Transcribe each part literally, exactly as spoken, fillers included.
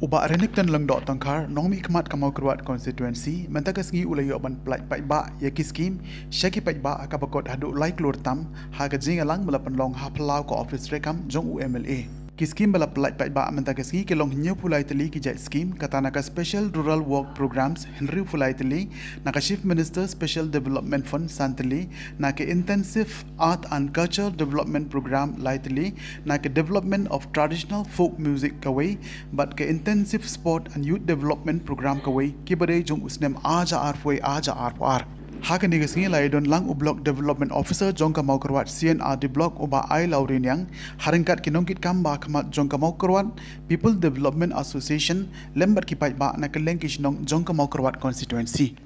U Bah Renikton Lyngdoh Tongkhar, nongmihkhmat ka Mawkyrwat Constituency, mynta ka sngi u la ïoh ban pyllait paidbah ïa ki skim sha ki paidbah ha kaba kot haduh lai klur tam ha ka jingïalang ba la pynlong ha phyllaw ka ophis treikam jong u M L A. Ki skim ba la pyllait paidbah mynta ka sngi ki long hynñiewphew lai tylli ki jait skim, kata na ka Special Rural Work Programs hynriewphew lai tylli, na ka Chief Minister Special Development Fund san tylli, na ka Intensive Art and Culture Development Program lai tylli, na ka Development of Traditional Folk Music kawei, bad ka Intensive Sport and Youth Development Program kawei, kiba dei jong u snem ar hajar arphew wei ar hajar arphew ar. Ha kane ka sngi la ïadon lang u Block Development Officer jong ka Mawkyrwat C and R D Block, u Bah Ailawriang, ha ryngkat ki nongkitkam ba ha khmat jong ka Mawkyrwat People Development Association lem bad ki paidbah na kylleng ki shnong jong ka Mawkyrwat Constituency.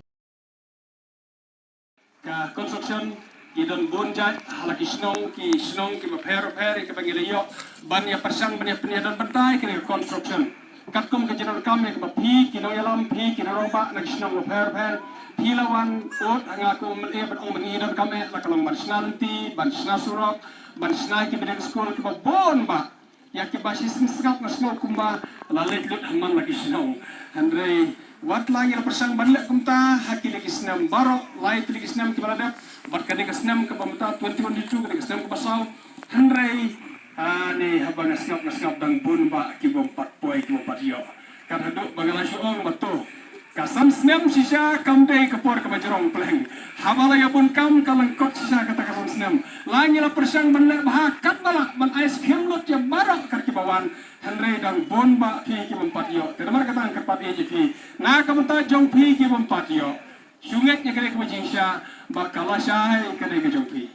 Ka construction ki don bun jait ha la ki shnong, ki shnong kiba pher pher, kiba ngi la ïoh ban ïa pyrshang ban ïa pynïadon bynta ïa ka construction. Katkum ka jingdonkam ïa kaba phi ki nongïalam, phi ki nongrangbah na ki shnong ba pher pher, phi la wan ud ha nga kum u M L A ban ong ba ngi donkam eh, la ka long ban shna lynti, ban shna surok, ban shna ki building school kiba bun bah. Ïa kiba shisien sngap nga sngew kumba la leit lut ha man la ki shnong. Hynrei wat la ngi la pyrshang ban leh kumta ha kine ki snem baroh, lai tylli ki snem kiba la dep, bad kane ka snem kaba mynta twenty twenty-two, kane ka snem kaba saw. Hynrei, ah, ne haba nga sngap, nga sngap dang bun bah ki bym pat poi, ki bym pat ïoh. Kat haduh ba nga la shu ong ba to, ka san snem shisha kam dei ka por kaba jrong pleng. Haba la ïa bun kam ka lyngkot shisha kata ka san snem. La ngi la pyrshang ban leh bha katba lah ban ai skim lut ïa baroh kat kiba wan. Hynrei dang bun bah phi ki bym pat ïoh. Te namar kata nga kyrpad ïa phi, na ka bynta jong phi ki bym pat ïoh, shu ngeit ïa kane kaba jingshisha ba ka lashai ka dei ka jong phi.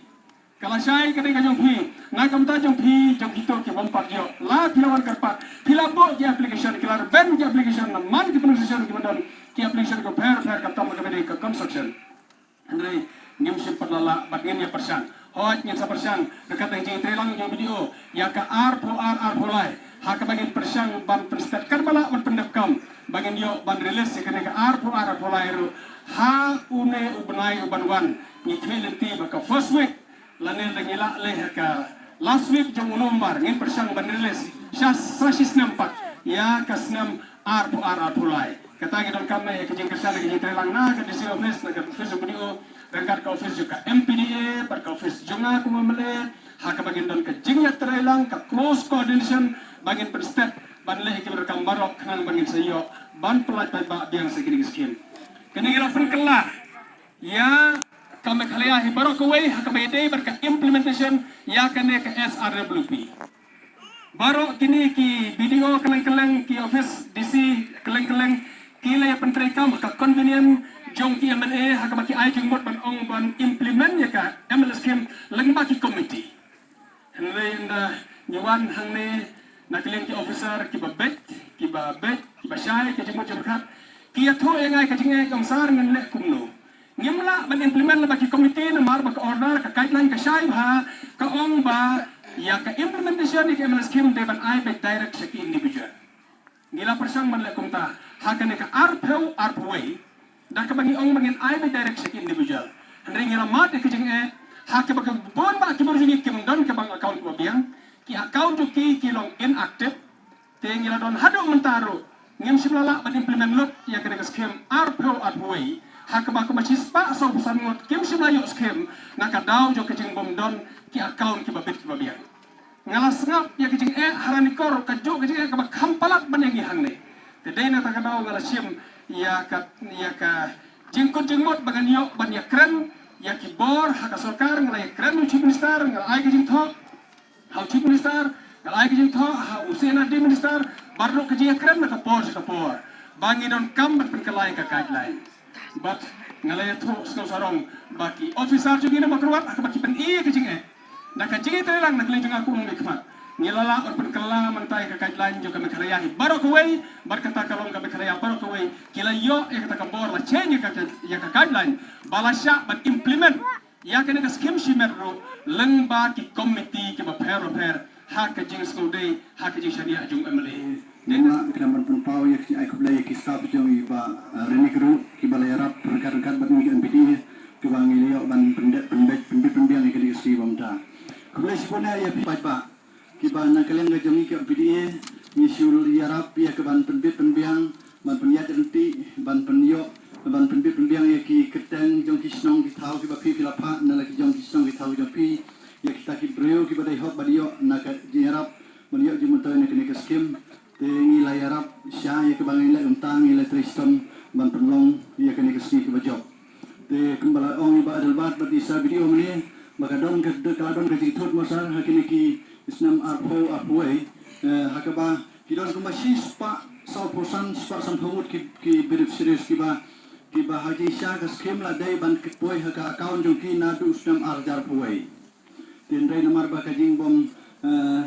Ka lashai ka dei ka jong phi, na ka bynta jong phi, jong kito ki bym pat ïoh. La phi la wan kyrpad, phi la buh ki application, ki la rben ki application, na man ki police station kiba don ki application kiba pher pher, khamtam kaba dei ka construction. Hynrei ngim shym pat la lah bad ngin ïa pyrshang. Hooid ngin sa pyrshang, da kata ka jingtreilang jong u B D O ïa ka arphew ar arphew lai, ha kaba ngin pyrshang ban pynstet katba lah ban pyndep kam ba ngin ïoh ban release ïa kane ka arphew ar arphew lai ruh ha une u bnai u ban wan. Ngi khmih lynti ba ka first week lane da ngi lah leh ha ka last week jong u November ngin pyrshang ban release sha, sa shi snem pat ïa ka snem arphew ar arphew lai. Kata ngi donkam ïa ka jingkyrshan, ka jingtreilang na ka D C office, na ka office jong u B D O, ryngkat ka office jong ka M P D A bad ka office jong nga kum u M L A, ha kaba ngin don ka jingïatreilang, ka close coordination ba ngin pynstet ban leh ïa ki rukom baroh khnang ba ngin sa ïoh ban pyllait paidbah biang sha kine ki skim. Kane ngi la pynkylla ïa ka Meghalaya hi baroh kawei ha kaba ïadei bad ka implementation ïa kane ka S R W P. Baroh kine ki B D O kylleng kylleng, ki office D C kylleng kylleng, ki la ïa pyntreikam ha ka convenience jong ki M L A ha kaba ki ai jingmut ban ong ban implement ïa ka M L A scheme lyngba ki committee. Hynrei ynda ngi wan hangne na ka liang ki officer kiba beit, kiba beit, kiba shai ka jingmut jingpyrkhat, ki ïathuh ïa nga ïa ka jingeh, ki ong sir ngin leh kumno. Ngim lah ban implement lyngba ki committee namar ba ka order, ka guideline ka shai bha, ka ong ba ïa ka implementation ïa ka M L A scheme dei ban ai beit direct sha ki individual. Ngi la pyrshang ban leh kumta ha kane ka arphew arphew wei, da kaba ngi ong ba ngin ai beit direct sha ki individual. Hynrei ngi la mad ïa ka jingeh ha kaba ka bun bah ki bor jong ngi kim don ka bank account kaba biang, ki account jong ki ki long inactive. Te ngi la don haduh mynta ruh ngim shym la lah ban implement lut ïa kane ka scheme arphew arphew wei, ha kaba kumba shispah sawphew san ngut kim shym la ïoh scheme na ka daw jong ka jingbym don ki account kiba bit kiba biang. Nga la sngap ïa ka jingeh ha Ranikor, kajuh ka jingeh kaba kham palat ban ïa ngi hangne. Te dei na kata ka daw nga la shim ïa ka, ïa ka jingkut jingmut ba ngan ïoh ban ïakren ïa ki bor ha ka sorkar. Nga la ïakren u Chief Minister, nga la ai ka jingthoh ha u Chief Minister, nga la ai ka jingthoh ha u C and R D Minister, bad ruh ka jingïakren na ka por sha ka por ba ngi donkam ban pynkylla ïa ka guideline. Bad nga la ïathuh sngewsarong ba ki officer jong ngi na Mawkyrwat ha kaba ki pyni ïa ka jingeh, da ka jingïatreilang na ka liang jong nga kum u nongmihkhmat, ngi la lah ban pynkylla mynta ïa ka guideline jong ka Meghalaya hi baroh kawei. Bad kata ka long ka Meghalaya baroh kawei ki la ïoh ïa kata ka bor, la change ïa ka, ïa ka guideline ba la shah ban implement ïa kane ka scheme shimet ruh lyngba ki committee kiba pher bapher ha ka jingsngewdei, ha ka jingshaniah jong u M L A. Ngi la khlem ban pynpaw ïa ka jingai khublei ïa ki staff jong i Bah, eh, Renik ruh kiba la ïarap ryngkat ryngkat bad ngi ka M P D A, kiba ngi la ïoh ban pyndep pynbeit pynbit pynbiang ïa kane ka scheme ba mynta. Khublei shibun ïa phi paidbah kiba na ka liang ka jong ngi ka M P D A, Ngi shu ïarap ïa ka ban pynbit pynbiang, ban pynïaid ryntih, ban pynïoh, ban pynbit pynbiang ïa ki kyrteng jong ki shnong ki thaw kiba phi phi la phah, na la ki jong ki shnong ki thaw jong phi, ïa kita ki briew kiba dei hok ban ïoh na ka jingïarap ban ïoh jingmyntoi na kane ka skim. Te ngi la ïarap sha ïa kaba ngi leh kumta, ngi la trei shitom ban pynlong ïa kane ka sngi kaba jop. Te kumba la ong i Bah Adelbert bad i Sir B D O mynne, ba ka don ka, ka la don ka jingthut masar ha kine ki snem arphew arphew wei, eh, ha kaba ki don kumba shispah sawphew san, shispah sanphew ngut ki, ki beneficiaries kiba, kiba ha jingshisha ka skim la dei ban poi ha ka account jong ki naduh snem ar hajar arphew wei. Te hynrei namar ba ka jingbym, eh,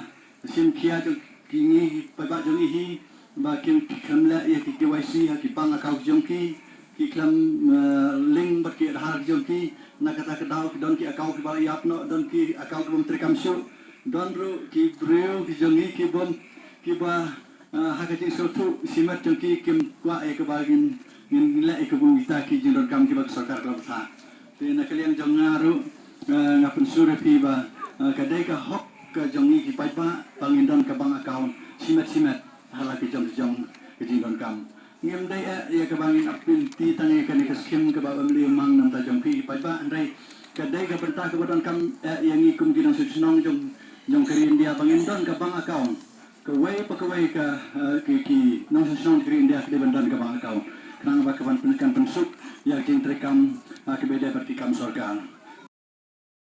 shim khia jong ki ngi paidbah jong ngi hi, ba kim, kim leh ïa ki K Y C ha ki bank account jong ki, ki khlem, eh, link bad ki Aadhaar jong ki, na kata ka daw ki don ki account kiba la ïap noh, don ki account ki bym treikam shuh, don ruh ki briew ki jong ngi ki bym, kiba, eh, ha ka jingsngewthuh shimet jong ki kim kwah ïa kaba ngin, ngin leh ïa ka bun kita ki jingdonkam kiba ka sorkar ka la bthah. Te na ka liang jong nga ruh, eh, nga pynsngew ïa phi ba, eh, ka dei ka hok ka jong ngi ki paidbah ba ngin don ka bank account shimet shimet ha la ki jong ki jong ki jingdonkam. Ngim dei eh ïa kaba ngin ap lynti tang ïa kane ka skim kaba ym lei ym mang na bynta jong phi ki paidbah, hynrei ka dei ka bynta kaba donkam eh ïa ngi kum ki nongshong shnong jong, jong ka ri India ba ngin don ka bank account. Kawei pa kawei ka, eh, ki, ki nongshong shnong jong ka ri India ki dei ban don ka bank account, khnang ba ka ban pyn, kan pynsuk ïa ka jingtreikam, eh, kaba ïadei bad ki kam sorkar.